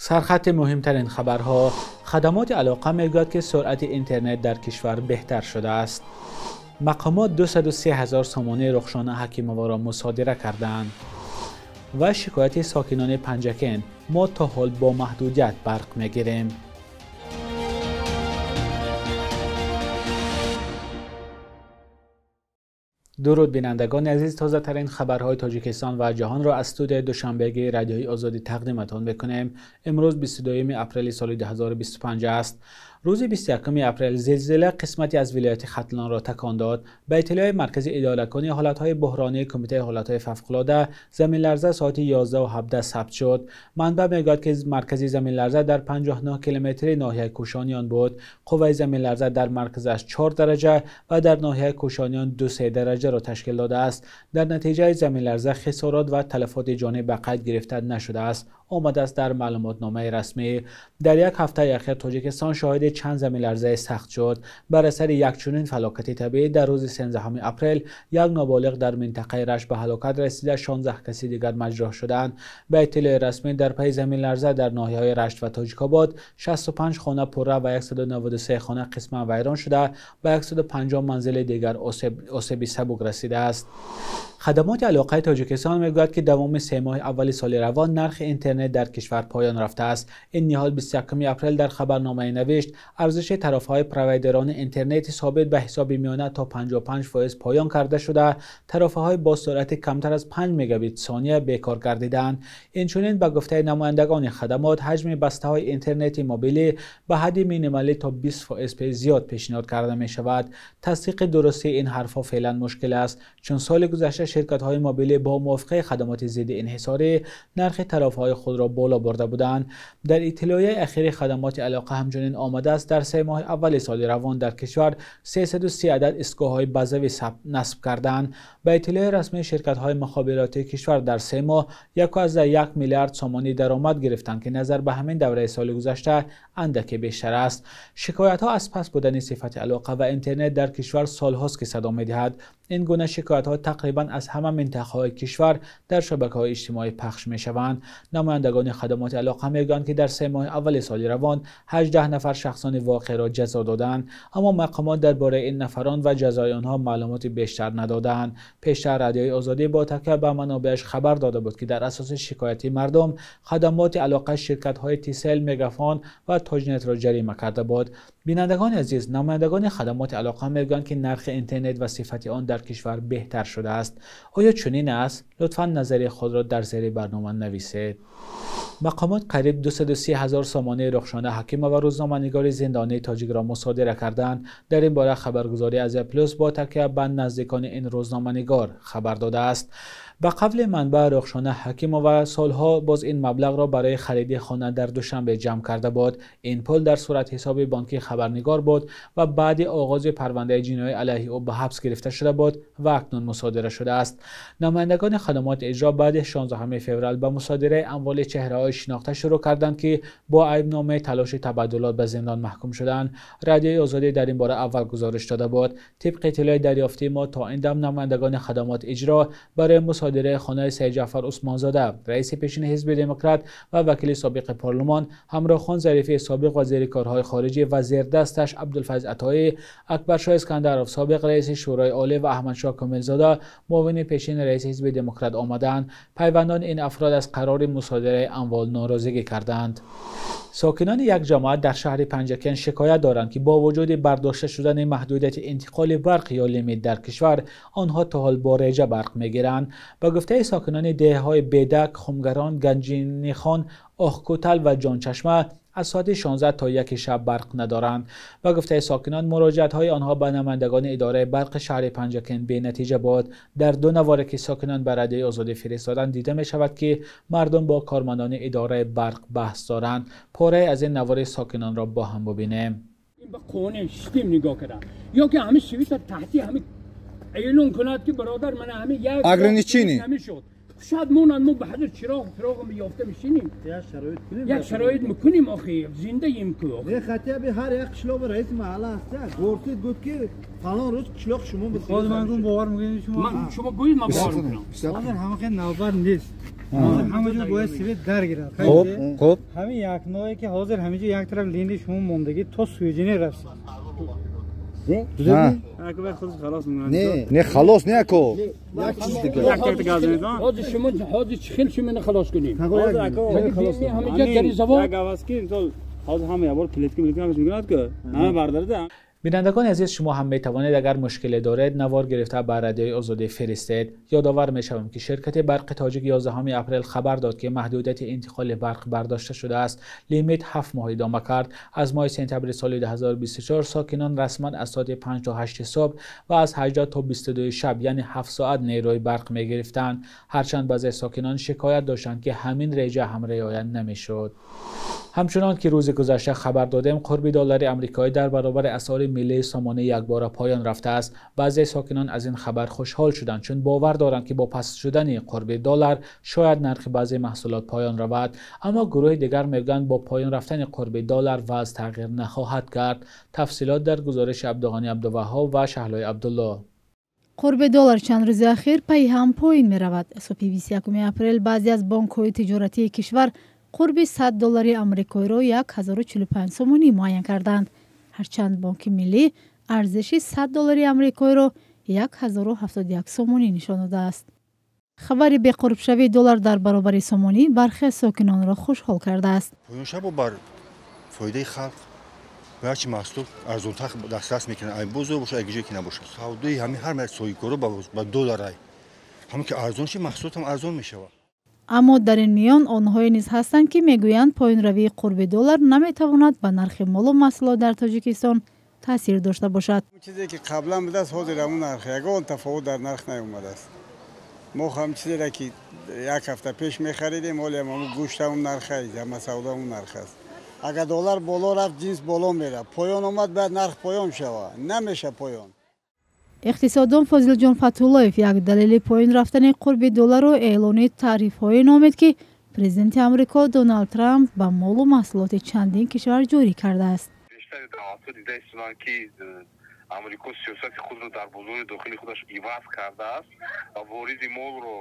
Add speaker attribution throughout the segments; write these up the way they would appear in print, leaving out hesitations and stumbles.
Speaker 1: Сархати муҳимтарин хабарҳо. Хадамоти алоқа мегӯяд, ки суръати интернет дар кишвар беҳтар шудааст. Мақомот 203 ҳазор сомонии Рухшона Ҳакимоваро мусодира кардаанд. Ва шикояти сокинони Панҷакент: мо то ҳол бо маҳдудият барқ мегирем. Дуруд бинандагони азиз, тозатарин хабарҳои Тоҷикистон ва ҷаҳонро аз студияи Душанбегии Радиои Озодӣ тақдиматон мекунем. Имрӯз 22 апрели соли 2025 аст. Рӯзи 21 апрел зилзила қисмате аз вилояти Хатлонро такон дод. Ба иттилои Маркази идоракунии ҳолатҳои буҳронии Кумитаи ҳолатҳои фавқулода, заминларза соати 11:17 сабт шуд. Манбаъ мегӯяд, ки маркази заминларза дар 59 километри ноҳияи Кӯшониён буд. Қувваи заминларза дар марказаш 4 дараҷа ва дар ноҳияи Кӯшониён 2-3 дараҷаро ташкил додааст. Дар натиҷаи заминларза хисорот ва талафоти ҷонӣ ба қайд гирифта нашудааст, омадааст дар маълумотномаи расмӣ. Дар як ҳафтаи ахир Тоҷикистон шоҳиди чанд заминларзаи сахт шуд. Бар асари якчунин фалокати табиӣ дар рӯзи 13 апрел як ноболиғ дар минтақаи Рашт ба ҳалокат расида, 16 каси дигар маҷрӯҳ шуданд. Ба иттилои расмӣ дар пайи заминларза дар ноҳияҳои Рашт ва Тоҷикобод 65 хона пурра ва 193 хона қисман вайрон шуда, ба 150 манзили дигар осеби сабук расидааст. Хадамоти алоқаи Тоҷикистон мегӯяд, ки давоми 3 моҳи аввали соли равон нархи интернет дар кишвар поён рафтааст. Ин ниҳод 21 апрел дар хабарномае навишт, арзиши тарафҳои провайдерони интернети собит ба ҳисоби миёна то 55% поён карда шуда, тарафҳои бо суръати камтар аз 5 мегабит сония бекор гардиданд. Инчунин ба гуфтаи намояндагони хадамот, ҳаҷми бастаҳои интернети мобилӣ ба ҳадди минималӣ то 20% зиёд пешниҳод карда мешавад. Тасдиқи дурустии ин ҳарфҳо феълан мушкил аст, чун соли гузашта ширкатҳои мобилӣ бо мувофиқаи хадамоти зидди инҳисорӣ нархи тарафҳои худро боло бурда буданд. Дар иттилоияи ахири хадамоти алоқа ҳамчунин омадааст, дар 3 моҳи аввали соли равон дар кишвар 330 адад истгоҳҳои базавӣ насб карданд. Ба иттилои расмии ширкатҳои мухобиротии кишвар дар 3 моҳ 1.1 миллиард сомонӣ даромад гирифтанд, ки назар ба ҳамин давраи соли гузашта андаке бештар аст. Шикоятҳо аз паст будани сифати алоқа ва интернет дар кишвар солҳост ки садо медиҳад. Ин гуна шикоятҳо тақрибан аз ҳама минтақаҳои кишвар дар шабакаҳои иҷтимоӣ пахш мешаванд. Намояндагони хадамоти алоқа мегӯянд, ки дар 3 моҳи аввали соли равон 18 нафар шахсони воқеаро ҷазо доданд, аммо мақомот дар бораи ин нафарон ва ҷазои онҳо маълумоти бештар надоданд. Пештар Радиои Озодӣ бо такя ба манобеаш хабар дода буд, ки дар асоси шикояти мардум хадамоти алоқа ширкатҳои Тисел, Мегафон ва Тоҷнетро ҷарима карда буд. Бинандагони азиз, намояндагони хадамоти алоқа мегӯянд, ки нархи интернет ва сифати он дар кишвар беҳтар шудааст. Оё чунин аст? Лутфан назари худро дар зери барнома нависед. Мақомот қариб 203 ҳазор сомонии Рухшона Ҳакимова, рӯзноманигори зиндонии тоҷикро мусодира карданд. Дар ин бора хабаргузории Азия Плюс бо такя ба наздикони ин рӯзноманигор хабар додааст. Ба қавли манбаъ, Рухшона Ҳакимова солҳо боз ин маблағро барои хариди хона дар Душанбе ҷамъ карда буд. Ин пул дар суратҳисоби бонкии хабарнигор буд ва баъди оғози парвандаи ҷиноӣ алайҳи ӯ ба ҳабс гирифта шуда буд ва акнун мусодира шудааст. Намояндагони хадамоти иҷро баъди 16 феврал ба мусодираи амволи чеҳраҳои шинохта шурӯъ карданд, ки бо айбномаи талоши табаддулот ба зиндон маҳкум шуданд. Радиои Озодӣ дар ин бора аввал гузориш дода буд. Тибқи иттилои дарёфтии мо то ин дам намояндагони хадамоти иҷро барои мусодираи хонаи Саид Ҷаъфар Усмонзода, раиси пешини Ҳизби Демократ ва вакили собиқи парлумон, Ҳамроҳхон Зарифӣ, собиқ вазири корҳои хориҷӣ ва зердасташ Абдулфайз Атоӣ, Акбаршоҳ Искандаров, собиқ раиси Шӯрои Олӣ ва Аҳмадшоҳ Комилзода, муовини пешини раиси Ҳизби Демократ омаданд. Пайвандони ин афрод аз қарори мусодираи амвол норозигӣ карданд. Сокинони як ҷамоат дар шаҳри Панҷакент шикоят доранд, ки бо вуҷуди бардошта шудани маҳдудияти интиқоли барқ ё лимит дар кишвар, онҳо то ҳол бо реҷа барқ мегиранд. Ба гуфтаи сокинони деҳаҳои Бедак, Хумгарон, Ганҷинихон, Оҳкӯтал ва Ҷончашма аз соати 16 то 1 шаб барқ надоранд. Ба гуфтаи сокинон, муроҷиатҳои онҳо ба намояндагони идораи барқи шаҳри Панҷакент бенатиҷа буд. Дар ду наворе ки сокинон ба Радиои Озодӣ фиристоданд, дида мешавад, ки мардум бо кормандони идораи барқ баҳс доранд. Порае аз ин навори сокинонро бо ҳам бубинем.
Speaker 2: Ба қонун систем нигоҳ кардам, ё ки ҳамин свита таҳти ҳамин эълон кунад, ки бародар ман ҳамин як
Speaker 3: ограничение
Speaker 2: шуд. Шояд монанд мо ба ҳазар чироғ фироғ ёфта мешинем. Як шароит мекунем, охи зиндаем ку.
Speaker 3: Не хотя бы ҳар як қишлоқ раиси маҳалла ҳаст. Гурсид гуфт ки фалон рӯз қишлоқ шумо
Speaker 4: бисёр. Ман гум бовар мекунед шумо?
Speaker 2: Ман шумо гӯед, ман бовар мекунам.
Speaker 4: Ҳозир ҳама навбат нест. Ҳама ҷо бояд свет даргирад.
Speaker 3: Хуб, хуб.
Speaker 4: Ҳамин як ное ки ҳозир ҳамин ҷо як тараф линии шумо мондагӣ то суҷине рафт.
Speaker 3: Не, не халос не ако. Як чиз дигар.
Speaker 2: Як так газ медон. Ҳозир шумо ҳозир чӣ хел шумо халос кунем?
Speaker 4: Ҳозир ако
Speaker 2: халос. Ҳамин ҷо дари завод.
Speaker 4: Як аваз ки мисол ҳозир ҳама як бор плитка милитка ҳамаш мекунад ки ҳама бардорда.
Speaker 1: Бинандагони азиз, шумо ҳам метавонед агар мушкиле доред навор гирифта ба Радиои Озодӣ фиристед. Ёдовар мешавем ки ширкати барқи тоҷик 11 апрел хабар дод ки маҳдудияти интиқоли барқ бардошта шудааст. Лимит 7 моҳ идома кард. Аз моҳи сентябри соли 2024 сокинон расман аз соати 5 то 8 субҳ ва аз 18 то 22 шаб, яъне 7 соат нерӯи барқ мегирифтанд. Ҳарчанд баъзе сокинон шикоят доштанд ки ҳамин реҷа ҳам риоя намешуд. Ҳамчунон ки рӯзи гузашта хабар додем, қурби доллари амрикоӣ дар баробари асъори миллии сомонӣ якбора поён рафтааст. Баъзе сокинон аз ин хабар хушҳол шуданд, чун бовар доранд ки бо паст шудани қурби доллар шояд нархи баъзе маҳсулот поён равад. Аммо гурӯҳи дигар мегӯянд бо поён рафтани қурби доллар вазъ тағйир нахоҳад кард. Тафсилот дар гузориши Абдуғанӣ Абдуваҳҳоб ва Шаҳлои Абдулло.
Speaker 5: Қурби доллар чанд рӯзи ахир пайҳам поин меравад. Субҳи 21 апрел баъзе аз бонкҳои тиҷоратии кишвар қурби 100 доллари амрикоиро 1045 сомонӣ муайян карданд. Ҳарчанд Бонки Миллӣ арзиши 100 доллари амрикоиро 1071 сомонӣ нишон додааст. Хабари беқурбшавии доллар дар баробари сомонӣ бархе сокинонро хушҳол кардааст.
Speaker 6: Поёншабо бар фоидаи халқ ба ҳарчи маҳсулот арзонтар дастрас мекунанд. Ай бозор бошад, ай ҷое ки набошад. Савдои ҳамин ҳар як соҳибкоро ба доллар ай. Ҳамон ки арзон ши маҳсулот ҳам арзон мешавад.
Speaker 5: Аммо дар ин миён онҳое низ ҳастанд, ки мегӯянд поёнравии қурби доллар наметавонад ба нархи молу маҳсулот дар Тоҷикистон таъсир дошта бошад.
Speaker 7: Чизе ки қаблан будааст, ҳозир ҳамон нарх, ягон тафовут дар нарх наомадааст. Мо ҳам чизеро ки як ҳафта пеш мехаридем, ҳоло ҳам ҳамон гӯшт ҳамон нарх аст, ҳама савдо ҳамон нарх аст. Агар доллар боло рафт, ҷинс боло меравад. Поён омад, бояд нарх поён шавад. Намешавад поён.
Speaker 5: Иқтисоддон Фозилҷон Фатуллоев як далели поён рафтани қурби долларро эълони тарифҳое номид, ки президенти Амрико Доналд Трамп ба молу маҳсулоти чандин кишвар ҷорӣ кардааст.
Speaker 8: Бештари давлатҳо дида истоданд, ки Амрико сиёсати худро дар бозори дохили худаш иваз кардааст ва вориди молро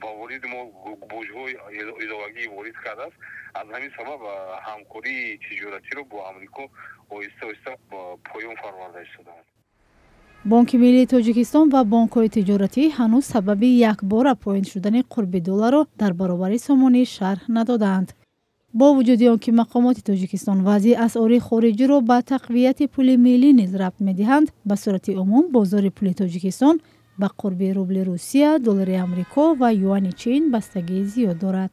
Speaker 8: ба вориди мол боҷҳои иловагӣ ворид кардааст. Аз ҳамин сабаб ҳамкории тиҷоратиро бо Амрико оҳиста оҳиста поён фароварда истодааст.
Speaker 5: Бонки Миллии Тоҷикистон ва бонкҳои тиҷоратӣ ҳанӯз сабаби якбора поин шудани қурби долларро дар баробари сомонӣ шарҳ надодаанд. Бо вуҷуди он ки мақомоти Тоҷикистон вазъи асъори хориҷиро ба тақвияти пули миллӣ низ рабт медиҳанд, ба сурати умум бозори пули Тоҷикистон ба қурби рубли Русия, доллари Амрико ва юани Чин бастагии зиёд дорад.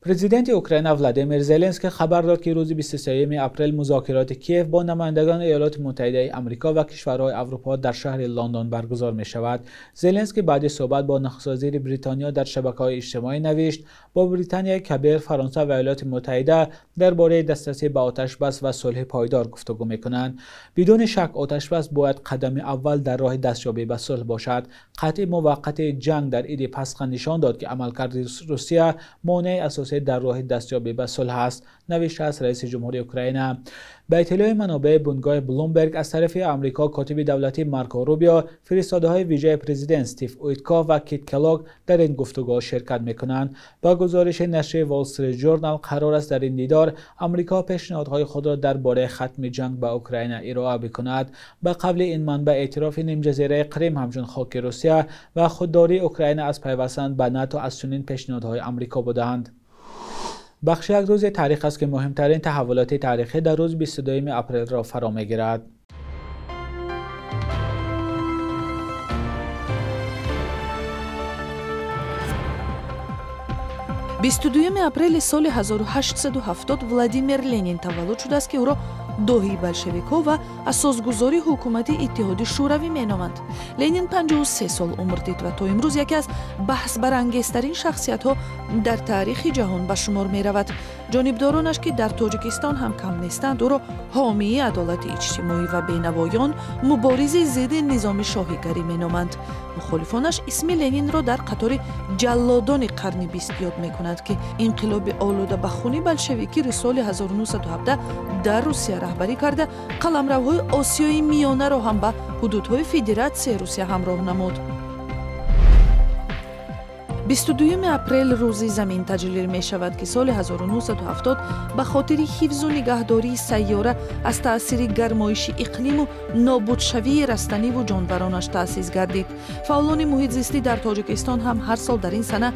Speaker 1: Президенти Украина Владимир Зеленский хабар дод, ки рӯзи 23 апрел музокироти Киев бо намояндагони Иёлоти Муттаҳидаи Амрико ва кишварҳои Аврупо дар шаҳри Лондон баргузор мешавад. Зеленский баъди суҳбат бо нахуствазири Бритониё дар шабакаҳои иҷтимоӣ навишт: бо Британияи Кабир, Фаронса ва Иёлоти Муттаҳида дар бораи дастрасӣ ба оташбас ва сулҳи пойдор гуфтугӯ мекунанд. Бидуни шак оташбас бояд қадами аввал дар роҳи дастёбӣ ба сулҳ бошад. Қатъи муваққати ҷанг дар иди Пасха нишон дод, ки амалкарди Русия монеаи асосӣ дар роҳи дастёбӣ ба сулҳ аст, навиштааст раиси ҷумҳури Украина. Ба иттилои манобеи бунгоҳи Блумберг, аз тарафи Амрико котиби давлатӣ Марко Рубио, фиристодаҳои вижаи президент Стив Уитков ва Кит Келлог дар ин гуфтугӯ ширкат мекунанд. Ба гузориши нашри Wall Street Journal қарор аст дар ин дидор Амрико пешниҳодҳои худро дар бораи хатми ҷанг ба Украина ироа бикунад. Ба қавли ин манбаъ, эътирофи нимҷазираи Қрим ҳамчун хоки Русия ва худдории Украина аз пайвастан ба НАТО аз чунин пешниҳодҳои Амрико буданд. Бахши як рӯзи таърих аст, ки муҳимтарин таҳаввулоти таърихӣ дар рӯзи 22 апрелро фаро мегирад.
Speaker 9: 22 апрели соли 1870 Владимир Ленин таваллуд шудааст, ки ӯро доҳии болшевикҳо ва асосгузори ҳукумати Иттиҳоди Шӯравӣ меноманд. Ленин 53 сол умр дид ва то имрӯз яке аз баҳсбарангезтарин шахсиятҳо дар таърихи ҷаҳон ба шумор меравад. Ҷонибдоронаш, ки дар Тоҷикистон ҳам кам нестанд, ӯро ҳомии адолати иҷтимоӣ ва бенавоён, муборизи зидди низоми шоҳигарӣ меноманд. Мухолифонаш исми Ленинро дар қатори ҷаллодони қарни бист ёд мекунанд, ки инқилоби олуда ба хуни болшевикиро соли 1917 дар Русия раҳбарӣ карда, қаламравҳои Осиёи Миёнаро ҳам ба ҳудудҳои Федератсияи Русия ҳамроҳ намуд. 22 апрел рӯзи замин таҷлил мешавад, ки соли 1970 ба хотири ҳифзу нигаҳдории сайёра аз таъсири гармоиши иқлиму нобудшавии растаниву ҷонваронаш таъсис гардид. Фаъолони муҳитзистӣ дар Тоҷикистон ҳам ҳар сол дар ин сана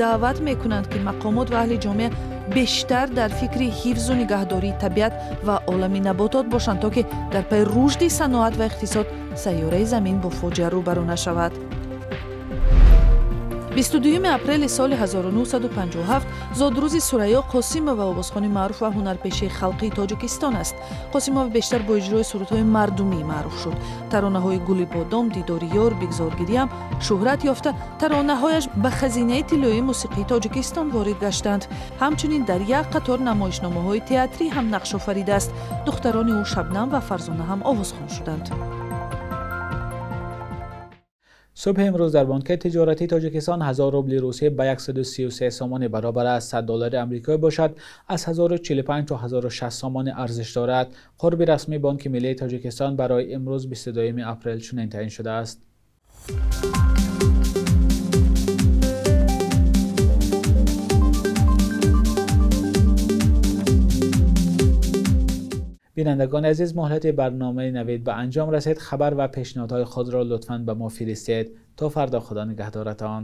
Speaker 9: даъват мекунанд, ки мақомот ва аҳли ҷомеа бештар дар фикри ҳифзу нигаҳдории табиат ва олами наботот бошанд, то ки дар пайи рушди саноат ва иқтисод сайёраи замин бо фоҷиа рӯбарӯ нашавад. 22 апрели соли 1957 зодрӯзи Сурайё Қосимова, овозхони маъруф ва ҳунарпешаи халқии Тоҷикистон аст. Қосимова бештар бо иҷрои сурудҳои мардумӣ маъруф шуд. Таронаҳои Гули бодом, Дидори ёр, Бигзоргириам шӯҳрат ёфта, таронаҳояш ба хазинаи тиллоии мусиқии Тоҷикистон ворид гаштанд. Ҳамчунин дар як қатор намоишномаҳои театрӣ ҳам нақш офаридааст. Духтарони ӯ Шабнам ва Фарзона ҳам овозхон шуданд.
Speaker 1: Субҳи имрӯз дар бонки тиҷоратии Тоҷикистон 1000 рубли Русия ба 133 сомонӣ баробар аст. 100 доллари амрикоӣ бошад аз 1045 то 1060 сомонӣ арзиш дорад. Қурби расмии Бонки Миллии Тоҷикистон барои имрӯз 22 апрел чунин таъин шудааст. Бинандагони азиз, муҳлати барномаи Навид ба анҷом расид. Хабар ва пешниҳодҳои худро лутфан ба мо фиристед. То фардо, Худо нигаҳдоратон.